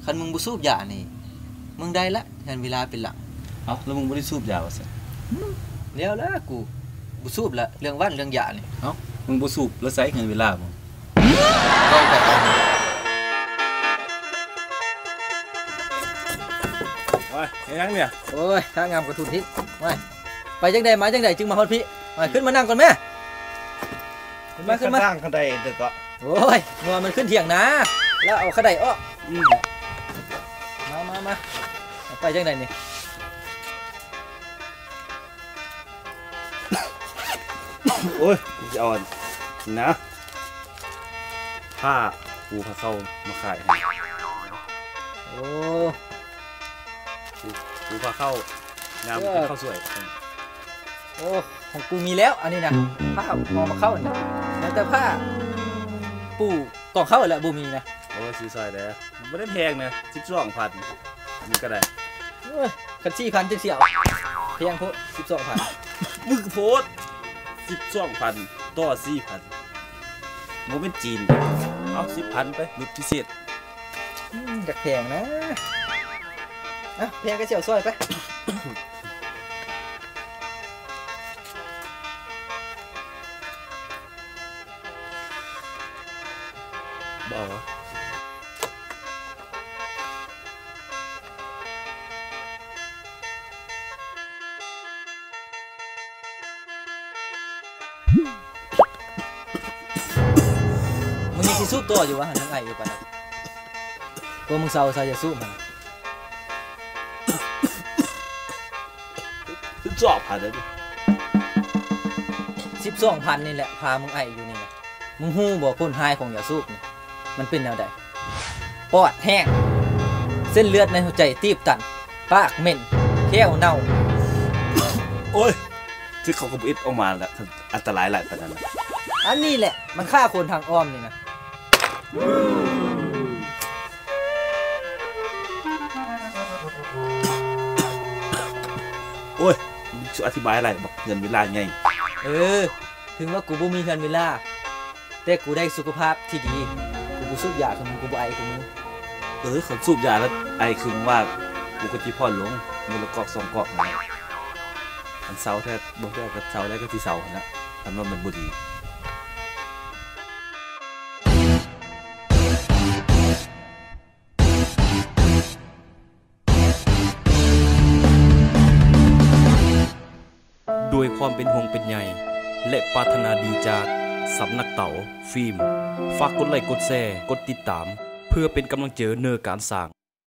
ຄັນມຶງບໍ່ສູບຢານີ້ ມຶງໄດ້ລະ ເຮືອນວິລາເປັນຫຼັງ. ເອົ້າ ແລ້ວມຶງບໍ່ໄດ້ສູບຢາວ່າຊັ້ນ? ແລ້ວລະ ກູບໍ່ສູບລະ ເລື່ອງຫວັນເລື່ອງຢານີ້. ເອົ້າ ມຶງບໍ່ສູບລະໃຊ້ເຮືອນວິລາບໍ່? ເວົ້າກັນເອົາ. ໂອ້ຍ ເຮັດຫຍັງນີ້? ໂອ້ຍ ທ່າງາມກະທຸນທິດ. ໂອ້ຍ ໄປຈັ່ງໃດມາຈັ່ງໃດຈຶ່ງມາຮອດພີ້? ໂອ້ຍ ຂຶ້ນມານັ່ງກ່ອນແມ້. ຂຶ້ນມາ ຂຶ້ນມາ. ຂ້າງທາງຄັນໄດເດີກະ. ໂອ້ຍ ເມື່ອມັນຂຶ້ນຖຽງນາ ລະເອົາຂະໄດອອກ. ອືມ ມາ ມາ ມາ. ເອົາໄປຈັ່ງໃດນີ້? ໂອ້ຍ ຊິເອົາອັນນະ ຜ້າປູຜ້າເຂົ້າມາຂາຍໃຫ້. ໂອ້ ປູ ປູຜ້າເຂົ້າ ຍາມກິນເຂົ້າສວຍ. ໂອ້ ຂອງກູມີແລ້ວອັນນີ້ນະ ຜ້າຫໍ່ມາເຂົ້ານີ້ນະ ຍັງແຕ່ຜ້າປູກອງເຂົ້າແຫຼະ ບໍ່ມີນະ. ໂອ້ຍ ຊື້ຊ່ອຍແດ່ ບໍ່ໄດ້ແພງນະ ສິບສອງພັນ ມັນກະໄດ້. ໂອ້ຍ ຄັນສີ່ພັນຈັ່ງຊິເອົາ ແພງໂພດ ສິບສອງພັນ ບຶກໂພດ. ສິບສອງພັນຕໍ່ສີ່ພັນ ບໍ່ແມ່ນຈີນ. ເອົາ ສິບພັນໄປ ຫຼຸດພິເສດ. ອືມ ຢາກແພງນະ. ອ່ະ ແພງກະຊິເອົາຊ່ອຍໄປ. ບໍ່ເອົາຫວາ? ມຶງຍັງຊິສູບຕໍ່ຢູ່ຫວາ? ຫັ້ນຍັງໄອຢູ່ປານນັ້ນ. ກວ່າມຶງເຊົາຊະ ຢ່າສູບຫັ້ນ. ສິບສອງພັນເດ້. ສິບສອງພັນນີ້ແຫຼະ ພາມຶງໄອຢູ່ນີ້ນະ. ມຶງຮູ້ບໍ່ ຜົນຮ້າຍຂອງຢາສູບນີ້ ມັນເປັນແນວໃດ? ປອດແຫ້ງ, ເສັ້ນເລືອດໃນຫົວໃຈຕີບຕັນ, ປາກເໝັນ, ແຂ້ວເນົ່າ. ໂອ້ຍ ຄືເຂົາກະບໍ່ເອັດອອກມາລະ ອັນຕະລາຍຫຼາຍປານນັ້ນນະ. ອັນນີ້ແຫຼະ ມັນຂ້າຄົນທາງອ້ອມນີ້ນະ. ໂອ້ຍ ມຶງຊິອະທິບາຍຫຼາຍ ບັກເຮືອນວິລາໃຫຍ່. ເອີ ເຖິງວ່າກູບໍ່ມີເຮືອນວິລາ ແຕ່ກູໄດ້ສຸຂະພາບທີ່ດີ. ກູບໍ່ສູບຢາຄືມຶງ, ກູບໍ່ໄອຄືມຶງ. ເອີ ຄັນສູບຢາແລ້ວໄອຄືມຶງວ່າ ກູກະຊິຜ່ອນລົງ ມື້ລະກອກສອງກອກຫັ້ນແຫຼະ. ຄັນເຊົາແທ້ ເບິ່ງແທ້ກະເຊົາໄດ້ກະຊິເຊົາຫັ້ນລະ ຄັນວ່າມັນບໍ່ດີ. ດ້ວຍຄວາມເປັນຫ່ວງເປັນໃຍ ແລະ ປາດຖະໜາດີຈາກສຳນັກເຕົາຟີມ, ຝາກກົດໄລ, ກົດແຊ, ກົດຕິດຕາມ ເພື່ອເປັນກຳລັງເຈີເນີການສ້າງ.